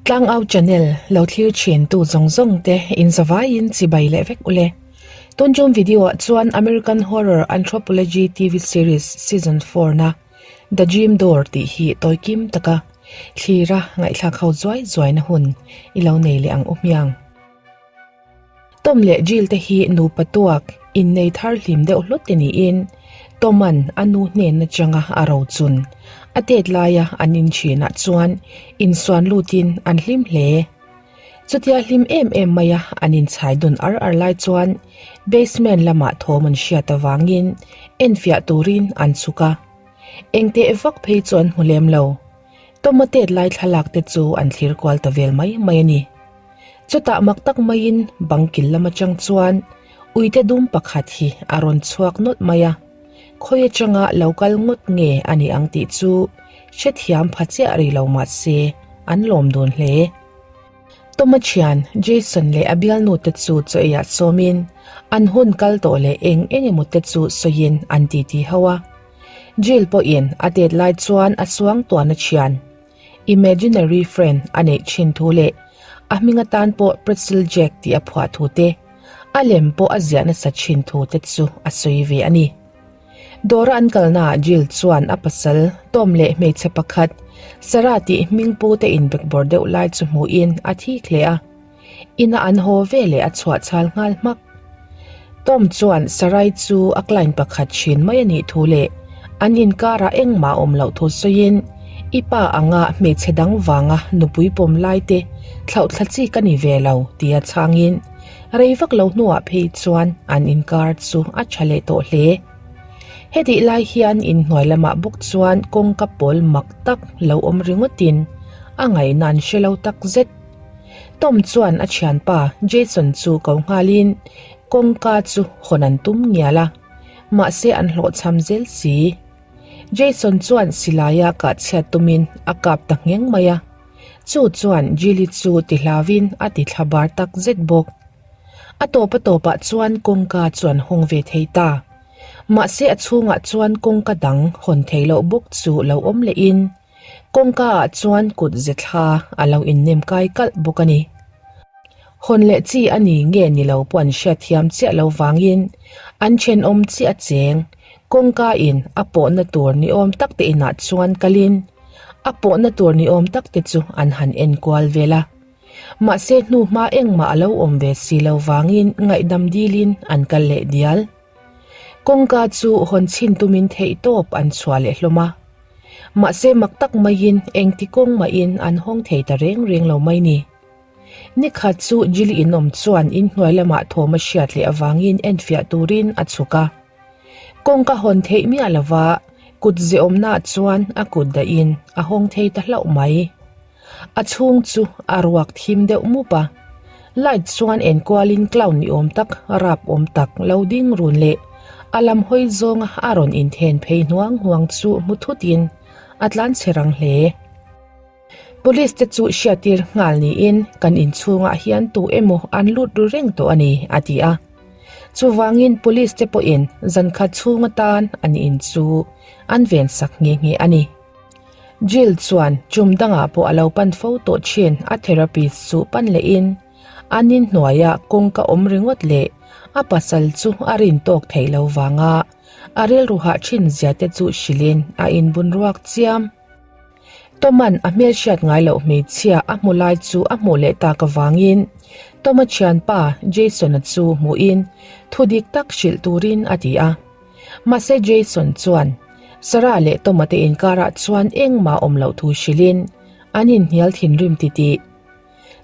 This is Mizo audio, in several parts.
Tlangau channel lo thlir thin tu zawng zawng te in zavaiin chibai leh vek ule. Tun tum video ah chuan American Horror Anthropology TV series season 4 na The Dream Door tih hi tawikim taka thlira ngaihthlak ho zuai zuai na hun i lo nei leh ang u hmiang. Tom leh Jill te hi nupa tuak innei thar hlim deuh hlut te niin Tom-a'n a nu hnen atanga a rochun a tet laia an inthinah chuan insuan lutin an hlim hle. Chutia hlim em em maia an inchhai dun ar ar lai chuan basement lamah thawm an hriat avangin enfiah turin an chhuk a. Engteh vak phei chu an hmu lem lo. Tom-a tet lai thlalak te chu an thlir kual ta vel mai mai a ni. Chutah mak tak maiin bang kil lam atang chuan uite dum pakhat hi a rawn chhuak nawlh mai a, khawi atanga lo kal ngawt nge a ni ang tih chu hrethiam pha chiah rih lo mah se an lawm dun hle. Toma thian Jason leh a bialnu te chu chaw eiah sawmin an hun kal tawh leh eng eng emaw te chu sawiin an titi ho a. Jill pawhin a tet lai chuan a suang tuan a thian. Imaginary friend a neih thin thu leh a hming atan pawh Pretzel Jack tih a phuah thu te, a lem pawh a ziah nasa thin thu te chu a sawi ve a ni. Dawra an kalnaah Jill chuan a pasal Tom leh hmeichhe pakhat Sarah tih hming pu te inbekbawr deuh lai chu hmuhin a thik hle a. Ina an haw ve leh a chhuah chhal nghal hmak. Tom chuan Sarai chu a client pakhat thin mai a nih thu leh an inkarah engmah a awm loh thu sawiin, I pa anga hmeichhe dang vanga nupui pawm lai te thlauhthla chi ka ni ve lo tia chhangin rei vak lo hnuah phei chuan an inkar chu a tha leh tawh hle. Hetih lai hian inhnuai lamah bawk chuan kawngka pawl mak tak lo awm ringawtin a ngaihna an hre lo tak zet. Tom chuan a thianpa Jason chu ko nghalin kawngka chu hawn an tum ngial a, mahse an hlawhchham zel si. Jason chuan silaia kah chhiat tumin a kap ta ngheng mai a, chu chuan Jilly chu ti hlauvin a ti thla bar tak zet bawk. A tawp a tawpah chuan kawngka chu an hawng ve thei ta. Mahse a chhungah chuan kawngka dang hawn thei loh bawk chu lo awm lehin Kawngka ah chuan kut ze thla a lo innem kai kalh bawk a ni. Hawn leh chi a ni nge ni lo pawh an hriatthiam chiah lo vangin an thenawm chiah a cheng. Kawngka in a pawhna tur ni awm tak te inah chuan kalin a pawhna tur ni awm tak te chu an han en kual vel a. Mahse hnuhma engmah a lo awm ve si lo vangin ngaihdam dilin an kal leh dial. Kawngka chu hawn chhin tumin theihtawp an chhuah leh hlawm a. Mahse mak tak maiin engti kawng mahin an hawng thei ta reng reng lo mai ni. Nikhat chu Jilly inawm chuan inhnuai lamah thawm a hriat leh avangin enfiah turin a chhuk a. Kawngka hawn theih miah lova kut zehawmnaah chuan a kut dahin a hawng thei ta hlauh mai. A chhung chu a ruak thim deuh mup a, light chuan enkualin clown ni awm tak, rap awm tak lo ding run leh a lam hawi zawnga a rawn inthen phei hnuang hnuang chu hmu thutin a tlan chhe rang hle. Police te chu hriattir nghal niin kan inchhungah hian tu emaw an lut ru reng tawh a ni, a ti a. Chuvangin police te pawhin zankhat chhung atan an in chu an vensak nghe nghe a ni. Jill chuan chum dangah pawh a lo pan fo tawh thin a therapist chu pan lehin an inhnuaia kawngka awm ringawt leh a pasal chu a rin tawk theih lo vanga a rilru hah thin zia te chu hrilhin a inbun ruak chiam. Toman a hmelhriat ngai loh hmeichhia a hmu lai chu a hmuh leh tak avangin Toma thianpa Jason-a chu hmuhin thu dik tak hrilh turin a ti a. Mahse Jason chuan Sarah leh Toma te inkarah chuan engmah awm loh thu hrilhin an inhnial thinrim titih.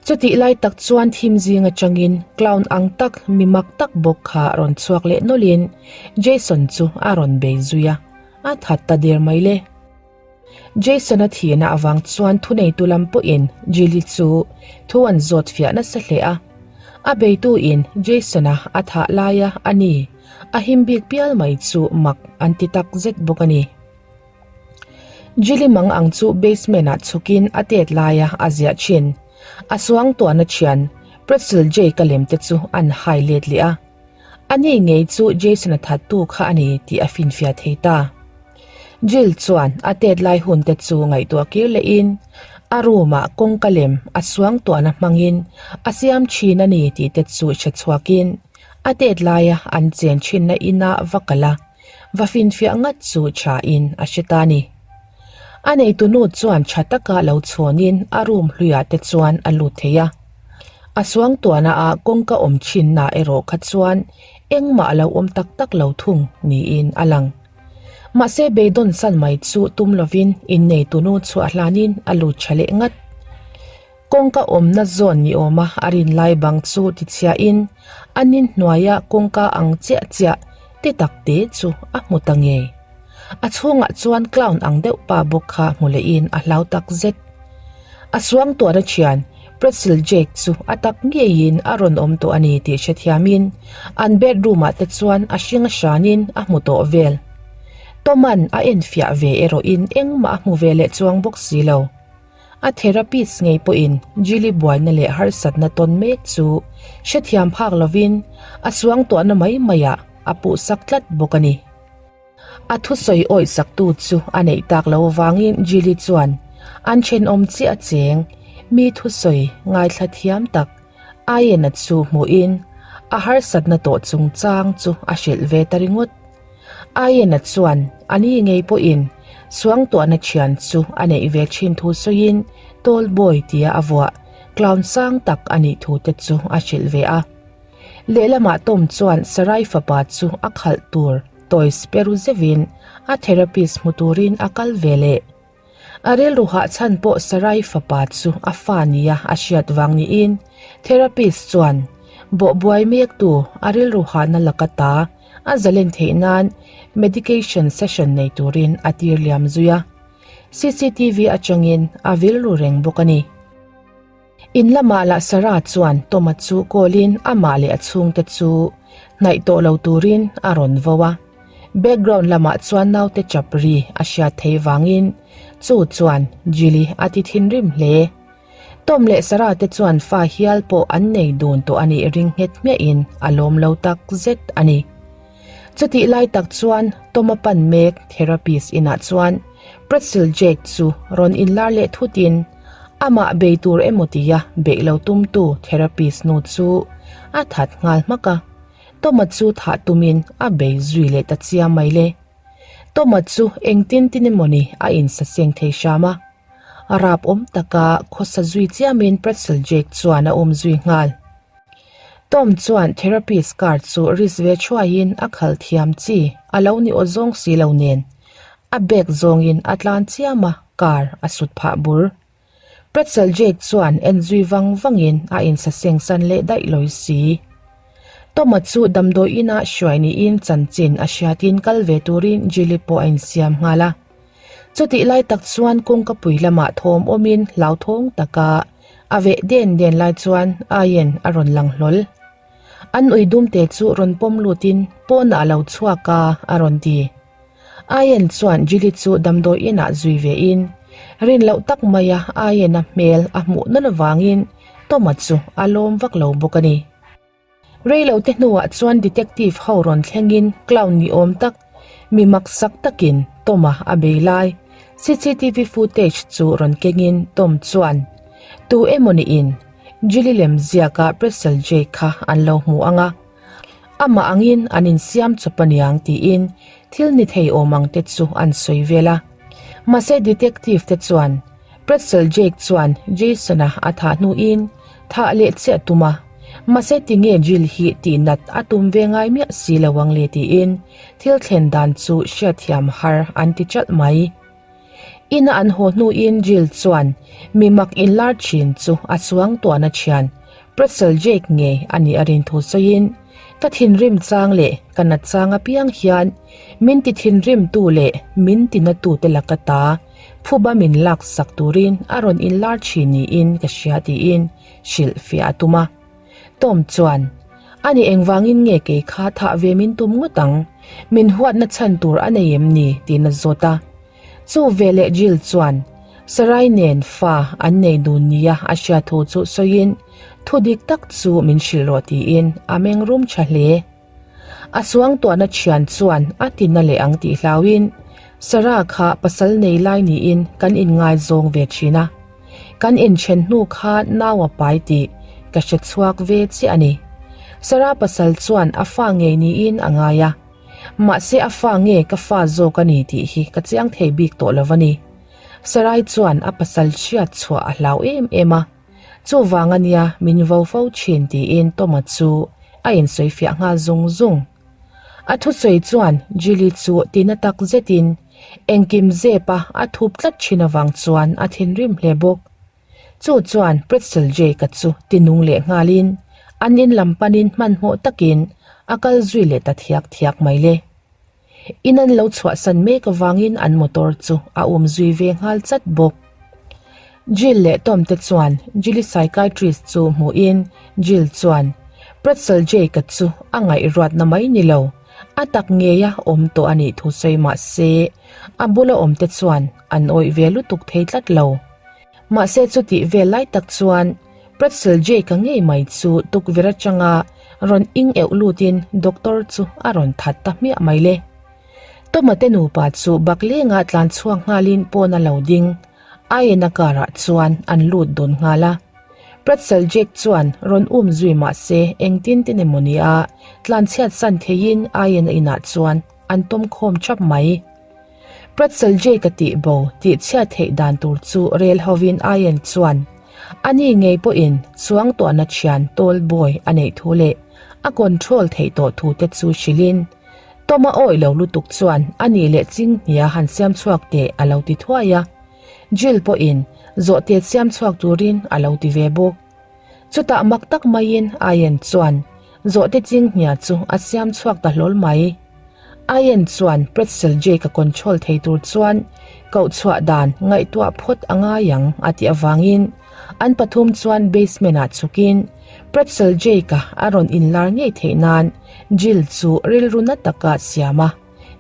Chutih lai tak chuan thim zing atangin clown ang tak mi mak tak bawk kha rawn chhuak leh nawlhin Jason chu a rawn bei zui a, a that ta der mai le. Jason-a thihna avang chuan thuneitu lam pawhin Jilly chu thu an zawt fiah nasa hle a. A beituin Jason-a a thah laia a ni a him bik pial mai chu mak an ti tak zet bawk a ni. Jilly mang ang chu basement-ah chhukin a tet laia a ziah thin. A suangtuahna thian Pretzel Jake-a lem te chu an hai let leh a. Ani ngei chu Jason-a thattu kha a ni tih a finfiah thei ta. Jill chuan a tet lai hun te chu ngaihtuah kir lehin A room-ah kawngka lem a suangtuahna hmangin a siam thin a ni tih te chu hre chhuakin a tet laia an chen thinna inah va kal a, va finfiah ngat chu thain a hre ta a ni. A neitu nu chuan tha taka lo chhawnin a room hluiah te chuan a lut thei a. A suangtuahna ah kawngka awm thinna erawh kha chuan engmah a lo awm tak tak lo thung niin a lang. Mahse beidawn san mai chu tum lovin inneitu nu chhuah hlanin a lut tha leh ngat. Kawngka awmna zawn ni awma a rin lai bang chu tichhiahin a nin hnuaia kawngka ang chiah chiah ti tak te chu a hmu ta ngei. A chhungah chuan clown ang deuh pa bawk kha hmu lehin a hlau tak zet. A suangtuahna thian Pretzel Jake chu a tak ngeiin a rawn awm tawh a ni tih hrethiamin an bedroom ah te chuan a hring a hranin a hmu tawh vel. Toman a enfiah ve erawhin engmah a hmu ve leh chuang bawk si lo. A therapist ngei pawhin Jilly buaina leh harsatna tawn mek chu hrethiam phak lovin a suangtuahna mai maiah a puhsak tlat bawk a ni. A thusawi awih saktu chu a neih tak lo avangin Jilly chuan an thenawm chiah cheng mi thusawi ngaithla thiam tak Ian-a chu hmuhin a harsatna tawh chungchang chu a hrilh ve ta ringawt. Ian-a chuan a ni ngei pawhin suangtuahna thian chu a neih ve thin thu sawiin Tall Boy tia a vuah clown sang tak a nih thu te chu a hrilh ve a. Lehlamah Tom chuan Sarai fapa chu a khalh tur toys pe ru zeuhin a therapist hmu turin a kal ve leh. A rilru hah chhan pawh Sarai fapa chu a fa nia a hriat vang niin therapist chuan bawhbuai mektu a rilru hahna laka ta a zalen theih nan medication session nei turin a tir liam zui a. CCTV atangin a vil ru reng bawk a ni. In lamah lah Sarah chuan Toma chu call-in amah leh a chhungte chu hnaih tawh lo turin a rawn vo a. Background lamah chuan naute chap ri a hriat thei vangin chu chuan Jilly a ti thinrim hle. Tom leh Sarah te chuan fa hial pawh an nei dun tawh a nih ring nghet hmiahin a lawm lo tak zet a ni. Chutih lai tak chuan Tom-a pan mek therapist inah chuan Pretzel Jake chu rawn inlar leh thutin amah bei tur emaw tia beih lo tumtu therapist nu chu a that nghal hmak a, Tom-a chu thah tumin a bei zui leh ta chiam mai le. Tom-a chu engtin tin emawni a insaseng thei hram a, a rap awm taka khawsa zui chiamin Pretzel Jake chuan a awm zui nghal. Tom chuan therapist car chu risk ve thuaiin a khalh thiam chi a lo ni aw zawng si lo nen a bag zawngin a tlan chiam a, car a sut phah bur. Pretzel Jake chuan en zui vang vangin a insaseng san leh daih lawi si. Tom-a chu damdawi inah hruai niin chanchin a hriatin kal ve turin Jilly pawh a insiam nghal a. Chutih lai tak chuan kawngkapui lamah thawm awmin hlauthawng taka a veh den den lai chuan Ayen a rawn lang hlawl. An ui dumte chu rawn pawm lutin pawnah a lo chhuak a, a rawn ti. Ayen chuan Jilly chu damdawi inah zui vein rin loh tak maia Ayen-a hmel a hmuh nawn avangin Toma chu a lawm vak lo bawk a ni. Reilo te hnuah chuan detective ho rawn thlengin clown ni awm tak, mi maksak takin Tom-a a bei lai. Cctv footage chu rawn kengin Tom chuan, Tu emaw niin Jilly lem ziaka Pretzel Jake kha an lo hmu ang a, amah angin an insiam chawp aniang tiin thil ni thei awm ang te chu an sawi vel a. Mahse detective te chuan Pretzel Jake chuan Jason-a a thah hnuin thah leh chiah a tum a, mahse tinge Jill hi tihnat a tum ve ngai miah si lo ang le tiin thil thlen dan chu hriatthiam har an ti chalh mai. Ina an haw hnuin Jill chuan mi mak inlar thin chu a chuang tuahna thian Pretzel Jake ngei a nih a rin thu sawiin, Ka thinrim chang leh ka nat chang apiang hian min ti thinrimtu leh min tinatute laka ta phuba min lak sak turin a rawn inlar thin niin ka hria tiin hrilh fiah a tum a. Tom chuan, Ani engvangin nge kei kha thah ve min tum ngawt ang? Min huatna chhan tur a nei em ni? tiin a zawt a. Chu veleh Jill chuan Sarai nen fa an nei dun nia a hriat thu chu sawiin thu dik tak chu min hrilh rawh tiin a meng rum tha hle. A suangtuahna thian chuan a ti na leh ang tih hlauin Sarah kha pasal nei lai niin kan inngaizawng ve thin a. Kan inthen hnu khan nau a pai tih ka hre chhuak ve chiah a ni. Sarah pasal chuan a fa ngei niin a ngai a. Mahse a fa nge ka fa zawk a ni tih hi ka chiang thei bik tawh lo a ni. Sarai chuan a pasal hriat chhuah a hlau em em a. Chuvang a nia min vo fo thin tiin Toma chu a insawifiah nghal zung zung. A thusawi chuan Julie chu tina tak zetin engkim zepa a thup tlat thin avang chuan a thinrim hle bawk. Chu chuan Pretzel Jake-a chu tinung leh nghalin an in lam panin hmanhmawh takin a kal zui leh ta thiak thiak mai le. In an lo chhuahsan mek avangin an motor chu a um zui ve nghal chat bawk. Jill leh Tom te chuan Jilly psychiatrist chu hmuhin Jill chuan Pretzel Jake-a chu a ngaihruatna mai ni lo, a tak ngeia awm tawh a nih thu sawi mah se a bula awm te chuan an awih ve lutuk thei tlat lo. Mahse chutih vel lai tak chuan Pretzel Jake-a ngei mai chu tukverh atanga rawn ing euh lutin doctor chu a rawn that ta hmiah mai le. Toma te nupa chu baklenga tlan chhuak nghalin pawn a lo ding. Ayen-a car-ah chuan an lut dun nghal a. Pretzel Jake chuan rawn um zui mah se engtin tin emaw nia tlan chhiat san theiin Ayen-a inah chuan an tawm khawm thap mai. Pretzel Jake-a tih bo tih chhiat theih dan tur chu rel hovin Ayen chuan ani ngei pawhin chuang tuahna thian tall boy a neih thu leh a control theih tawh thu te chu hrilhin Toma awih lo lutuk chuan a nih leh chinghnia han siam chhuak teh a lo ti thuai a. Jill pawhin zawhte siam chhuak turin a lo ti ve bawk. Chutah mak tak maiin Ayen chuan zawhte chinghnia chu a siam chhuak ta hlawl mai. Ayen chuan Pretzel Jake a control thei tur chuan koh chhuah dan ngaihtuah phawt a ngai ang a tih avangin an pathum chuan basement ah chhukin Pretzel Jake-a a rawn inlar ngei theih nan Jill chu rilru na taka siam a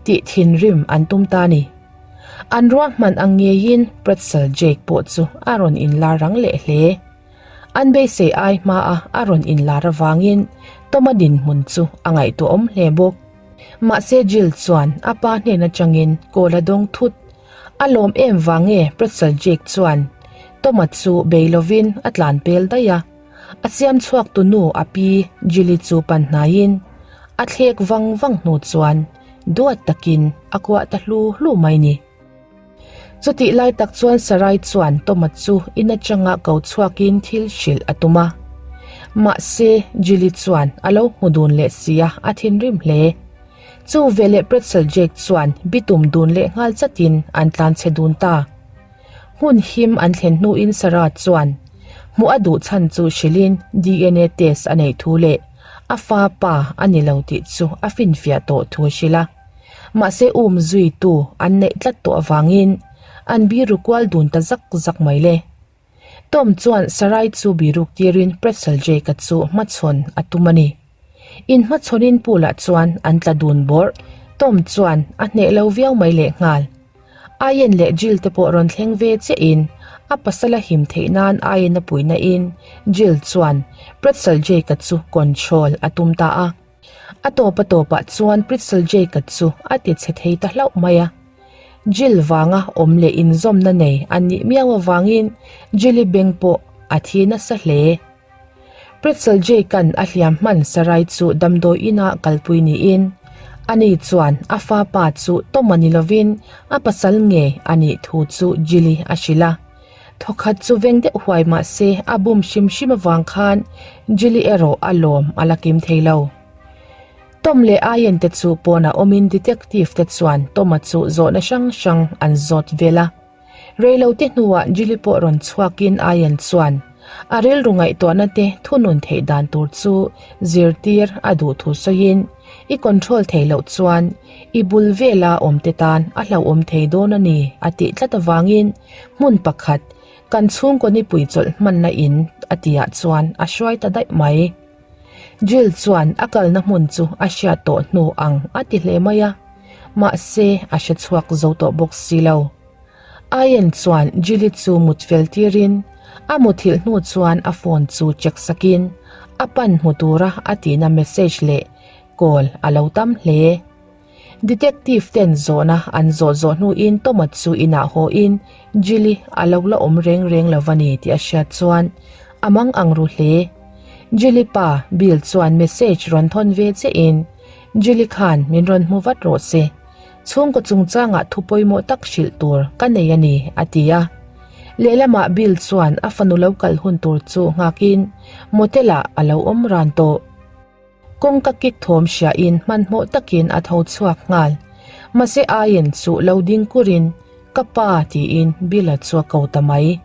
tih thinrim an tum ta a ni. An ruahman ang ngeiin Pretzel Jake pawh chu a rawn inlar rang leh hle. An beisei ai hmaa a rawn inlar avangin Toma dinhmun chu a ngaihtuahawm hle bawk. Mahse Jill chuan a pa hnen atangin call a dawng thut. A lawm em vang nge Pretzel Jake chuan Toma chu bei lovin a tlan pel daih a. A siam chhuak tu nu a pi Jilly chu pan hnaiin a thlek vang vang hnu chuan duat takin a kuah ta hlu hlu mai ni. Chutih lai tak chuan Sarai chuan Toma chu in atanga ko chhuakin thil hrilh a tum a. Mahse Jilly chuan a lo hmu dun leh si a, a thinrim hle. Chu veleh Pretzel Jake chuan bitum dun leh nghal chatin an tlanchhe dun ta. Hmun him an thlen hnuin Sarah chuan hmuh a duh chhan chu hrilhin DNA test a neih thu leh a fa pa a ni lo tih chu a finfiah tawh thu a hrilh a. Mahse um zuitu an neih tlat tawh avangin an biru kual dun ta zak zak mai le. Tom chuan Sarai chu biruk tirin Pretzel Jake-a chu hmachhawn a tum a ni. Inhmachhawnin pool-ah chuan an tla dun bawrh. Tom chuan a hneh lo viau mai lehnghal. Ayen leh Jill te pawh rawn thleng ve chiahin a pasal a him theih nan Ayen a puihna in Jill chuan Pretzel Jake-a chu control a tum ta a. A tawp a tawpah chuan Pretzel Jake-a chu a ti chhe thei ta hlauh mai a. Jill vanga awm leh inzawmna nei a nih miau avangin Jill-i beng pawh a thi nasa hle. Pretzel Jake-a'n a hliam hman Sarai chu damdawi inah kalpui niin, ani chuan a fa pa chu Toma ni lovin a pasal nge a nih thu chu Jilly a hrilh a. Thawkhat chu veng deuh huai mah se a bum hrim hrim avang khan Jilly erawh a lawm a la kim thei lo. Tom leh Ian te chu pawnah awmin detective te chuan Toma chu zawhna hrang hrang an zawt vel a. Reilote hnuah Jilly pawh rawn chhuakin Ian chuan a rilru ngaihtuahna te thunun theih dan tur chu zirtir a duh thu sawiin, I control thei loh chuan i bul vela awmte tan a hlauhawm thei dawn a ni a tih tlat avangin hmun pakhat kan chhungkaw nipui chawlh hmanna in a tihah chuan a hruai ta daih mai. Jill chuan a kalna hmun chu a hriat tawh hnu ang a ti hle mai a, mahse a hre chhuak zo tawh bawk si lo. Ian chuan Jilly chu mut fel tirin a muthilh hnu chuan a phone chu check sakin a pan hmu tura a tihna message leh call a lo tam hle. Detective ten zawhna an zawh zawh hnuin Toma chu inah haw in Jilly a lo la awm reng reng lo va ni tih a hriat chuan a mang ang ru hle. Jilly pa Bill chuan message rawn thawn ve che in Jilly khan min rawn hmu vat rawh se, chhungkaw chungchangah thu pawimawh tak hrilh tur ka nei a ni a ti a. Lehlamah Bill chuan a fanu lo kal hun tur chu nghakin motel ah a lo awm ran tawh. Kawngka kik thawm hriain hmanhmawh takin a tho chhuak nghal. Mahse Ayen chu lo ding kurin, Ka pa tiin Bill-a chu a ko ta mai.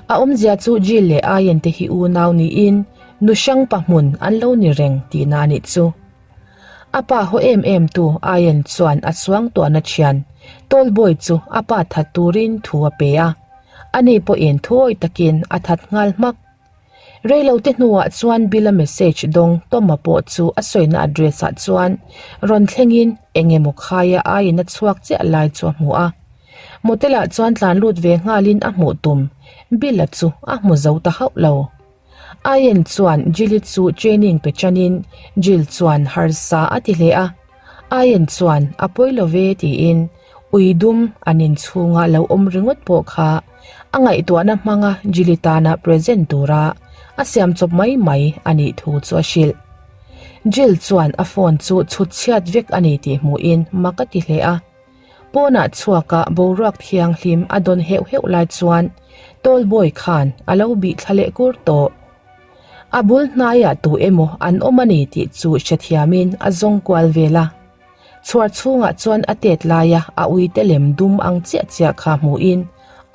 A awmzia chu Jill leh Ayen te hi unau niin nu hrang pa hmun an lo ni reng tihna a nih chu. A pa haw em em tu Ayen chuan a suangtuahna thian Tallboy chu a pa that turin thu a pe a. Ani pawhin thuawih takin a that nghal hmak. Reilote hnuah chuan Bill-a message dawng Tom-a pawh chu a sawina address ah chuan rawn thlengin eng emaw khaia aiin a chhuak chiah lai chu a hmu a. Motel ah chuan tlan lut ve nghalin a hmuh tum Bill-a chu a hmu zo ta hauh lo. Ayen chuan Jill-i chu training pe chanin Jill chuan harsa a ti hle a. Ayen chuan a pawi lo ve tiin ui dum an inchhunga lo awm ringawt pawh kha a ngaihtuahna hmanga Jilly tana present tura a siam chawp mai mai a nih thu chu a hrilh. Jill chuan a phone chu chhut chhiat vek a ni tih hmuhin mak a ti hle a. Pawnah chhuaka boruak thianghlim a dawn heuh heuh lai chuan Tallboy khan a lo bih thla leh kur tawh. A bul hnaiah tu emaw an awm a ni tih chu hrethiamin a zawng kual vel a. Chhuar chhungah chuan a tet laia a uite lem dum ang chiah chiah kha hmuhin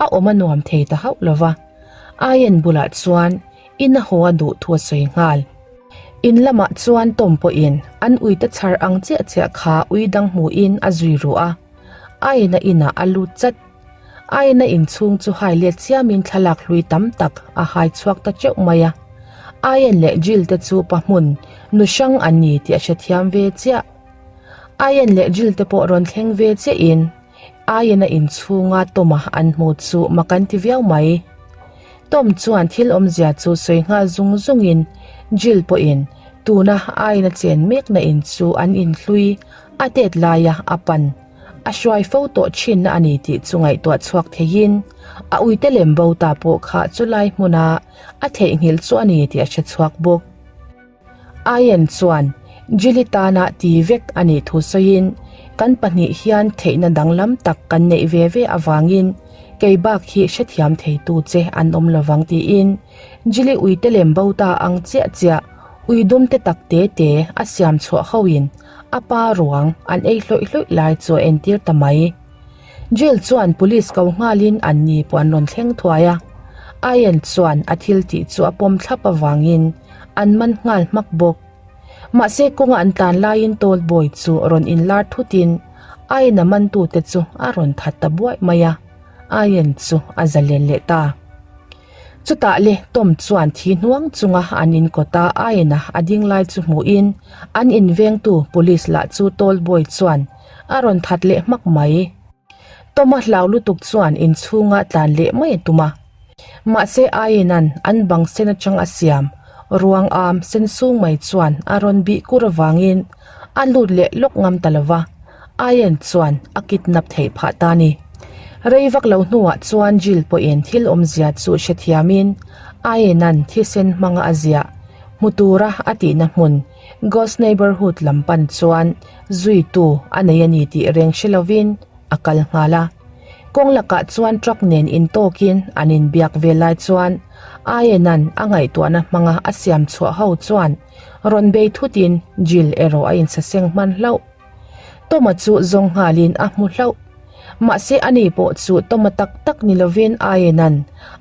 a awm a nuam thei ta hauh lo va. Ayen bulah chuan in a haw a duh thu a sawi nghal. In lamah chuan Tom pawhin an uite chhar ang chiah chiah kha ui dang hmuhin a zui ruh a. Ayen-a inah a lut chat. Aina inchhung chu hai let chiamin thlalak hlui tam tak a hai chhuak ta teuh mai a. Ayen leh Jill te chu pa hmun nu hrang an ni tih a hrethiam ve chiah. Ayen leh Jill te pawh rawn thleng ve chiahin Ayen-a inchhunga Tom-a an hmu chu mak an ti viau mai. Tom chuan thil awmzia chu sawi nghal zung zungin Jill pawhin tuna Ayen-a chen mekna in chu an inhlui a tet laia a pan A hruai fo tawh thinna a ni tih chu ngaihtuah chhuak theiin a uite lem bo ta pawh kha chulai hmuna a theihnghilh chu a ni tih a hre chhuak bawk. Ayen chuan Jilly tana ti vek a nih thu sawiin kan pahnih hian theihna danglam tak kan neih ve ve avangin kei bak hi hrethiam theitu che an awm lovang tiin Jilly uite lem bo ta ang chiah chiah ui dum te tak te te a siam chhuah hoin A pa ruang an ei hlawih hlawih lai chu a entir ta mai. Jill chuan police ko nghalin an ni pawh an rawn thleng thuai a. Ian chuan a thil tih chu a pawm thlap avangin an man nghal hmak bawk. Mahse kawnga an tlan laiin Tall Boy chu rawn inlar thutin Ian-a mantute chu a rawn that ta buaih mai a, Ian chu a zalen leh ta. Chutah le Tom chuan thi hnuang chunga an in kawta Ian-a a ding lai chu hmuhin an invengtu police lah chu Tall Boy chuan a rawn that leh hmak mai. Tom-a hlau lutuk chuan inchhunga tlan leh mai a tum a. Mahse Ian-a'n an bang sen atang a siam ruang am sen sung mai chuan a rawn bih kur avangin a lut leh lawk ngam ta lo va. Ian chuan a kidnap theih phah ta ni. Rei vak lo hnuah chuan Jill pawhin thil awmzia chu hrethiamin Ian-a'n thisen hmanga a ziah hmu tura a tihna hmun Ghost Neighbourhood lam pan chuan zuitu a nei a ni tih reng hre lovin a kal nghal a. Kawng lakah chuan truck nen intawkin an inbiak vel lai chuan Ian-a'n a ngaihtuahna hmanga a siam chhuah ho chuan rawn bei thutin Jill erawh a insaseng hman hlauh. Toma chu zawng nghalin a hmu hlauh. Mahse ani pawh chu Toma tak tak ni lovin Ayenan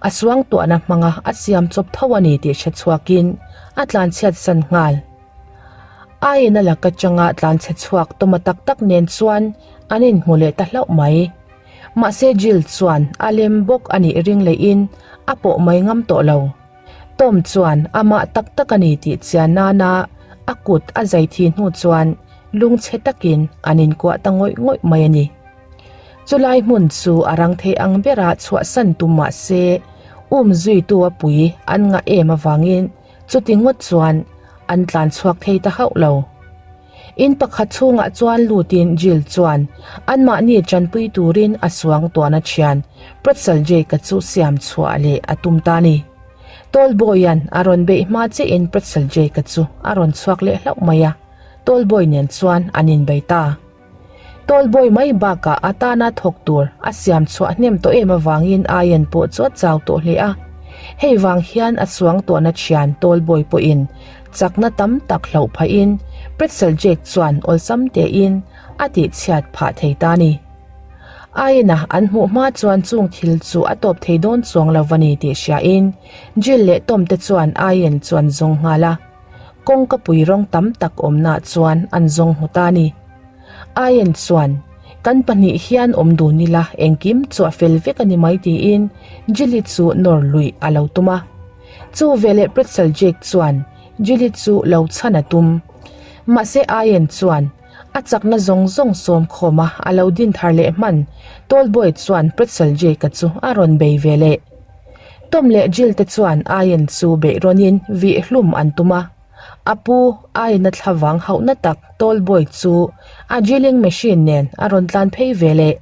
a suangtuahna hmanga a siam chawp tho a ni tih hre chhuakin a tlanchhiat san nghal. Ayena laka changa tlanchhe chhuak Toma tak tak nen chuan an inhmu leh ta hlauh mai. Mahse Jill chuan a lem bawk a nih ring leihin a pawh mai ngam tawh lo. Tom chuan amah tak tak a ni tih chian nana a kut a zai thi hnu chuan lungchhe takin an inkuah ta ngawih ngawih mai a ni. Chulai hmun chu a rang thei ang bera chhuahsan tum mah se um zuitu a pui an ngah em avangin chuti ngawt chuan an tlan chhuak thei ta hauh lo. In pakhat chhungah chuan lutin Jill chuan anmahni tanpui turin a suangtuahna thian Pretzel Jake-a chu siam chhuah leh a tum ta a ni. Tallboy-a'n a rawn beih hma chiahin Pretzel Jake-a chu a rawn chhuak leh hlauh mai a, Tallboy nen chuan an inbei ta. Tallboy mai bakah a tana thawk tur a siam chhuah hnem tawh em avangin Ian pawh chu a chau tawh hle a. Hei vang hian a suangtuahna thian Tallboy pawhin chakna tam tak hloh phahin Pretzel Jake chuan awlsam tein a tihchhiat phah thei ta a ni. Ian-a an hmuh hma chuan chung thil chu a tawp thei dawn chuang lo va ni tih hriain Jill leh Tom te chuan Ian chu an zawng nghal a. Kawngka pui rawng tam tak awmnaah chuan an zawng hmu ta a ni. Ian chuan, Kan pahnih hian awm dun ila engkim chu a fel vek a ni mai tiin Jilly chu nawr luih a lo tum a. Chu veleh Pretzel Jake chuan Jilly chu lo chhan a tum. Mahse Ian chuan a chakna zawng zawng sawm khawm a a lo din thar leh hman Tallboy chuan Pretzel Jake-a chu a rawn bei veleh. Tom leh Jill te chuan Ian chu beih rawnin vih hlum an tum a. A pu, Ian-a thlavang hauhna tak Tallboy chu a drilling machine nen a rawn tlan phei ve leh.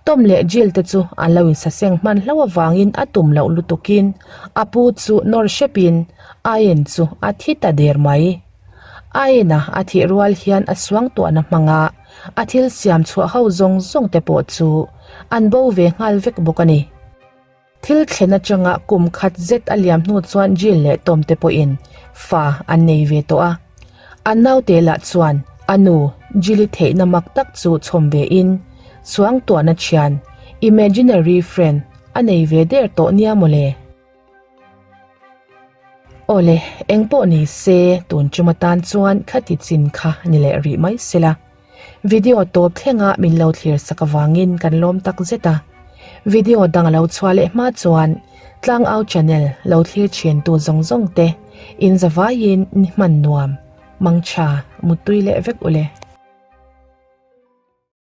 Tom leh Jill te chu an lo insaseng hman hlauh avangin a tum loh lutukin a pu chu nawr hrepin Ian chu a thi ta der mai. Ian-a a thih rual hian a suangtuahna hmanga a thil siam chhuah ho zawng zawng te pawh chu an bo ve nghal vek bawk a ni. Thil thlen atanga kum khat zet a liam hnu chuan Jill leh Tom te pawhin fa an nei ve tawh a. An naute lah chuan a nu Jill-i theihna mak tak chu chhawm ve in suangtuahna thian, imaginary friend, a nei ve der tawh nia mawle. Awle, engpawh ni se tun tum atan chuan khati chin kha ni leh rih mai sela. Video tawp thlenga min lo thlir sak avangin kan lawm tak zet a. Video dang a lo chhuah leh hma chuan Tlangau channel lo thlir thin tu zawng zawng te in zavaiin ni hman nuam, mangtha, muttui leh vek ule.